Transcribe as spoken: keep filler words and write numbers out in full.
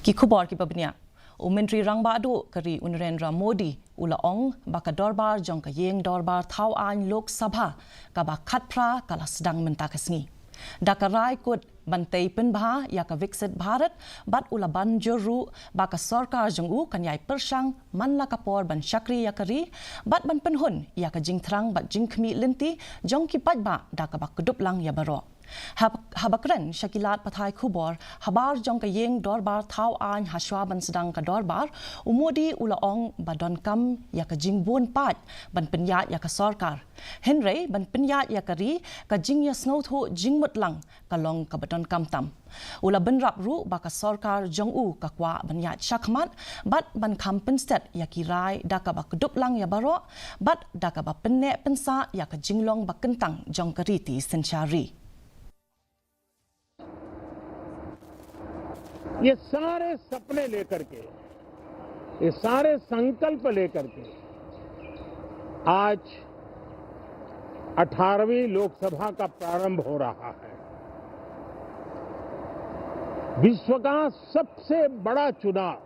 Ki khubor kiba bniah. U Myntri Rangbah Duh ka ri u Narendra Modi u la ong ba ka dorbar jong ka ïing dorbar thaw aiñ Lok Sabha kaba khatphra ka la sdang mynta ka sngi. Da ka rai kut ban tei pynbha ïa ka Viksit Bharat bad u la ban jur ruh ba ka sorkar jong u kan ïai pyrshang man la ka por ban shakri ïa ka ri bad ban pynhun ïa ka jingthrang bad jingkhmih lynti jong ki paidbah da kaba kdup lang ïa baroh. Hab-, haba kren sha ki lad pathai khubor habar jong ka ïing dorbar thaw aiñ hashwa ban sdang ka dorbar, u Modi u la ong ba donkam ïa ka jingbun paid ban pynïaid ïa ka sorkar. Hynrei ban pynïaid ïa ka ri, ka jingïasngewthuh jingmut lang ka long kaba donkam tam. U la bynrap ruh ba ka sorkar jong u ka kwah ban ïaid shakhmat bad ban kham pynstet ïa ki rai da kaba kdup lang ïa baroh bad da kaba pynneh pynsah ïa ka jinglong ba kyntang jong ka riti synshar ri. ये सारे सपने लेकर के, ये सारे संकल्प लेकर के आज अठारहवीं लोकसभा का प्रारंभ हो रहा है। विश्व का सबसे बड़ा चुनाव,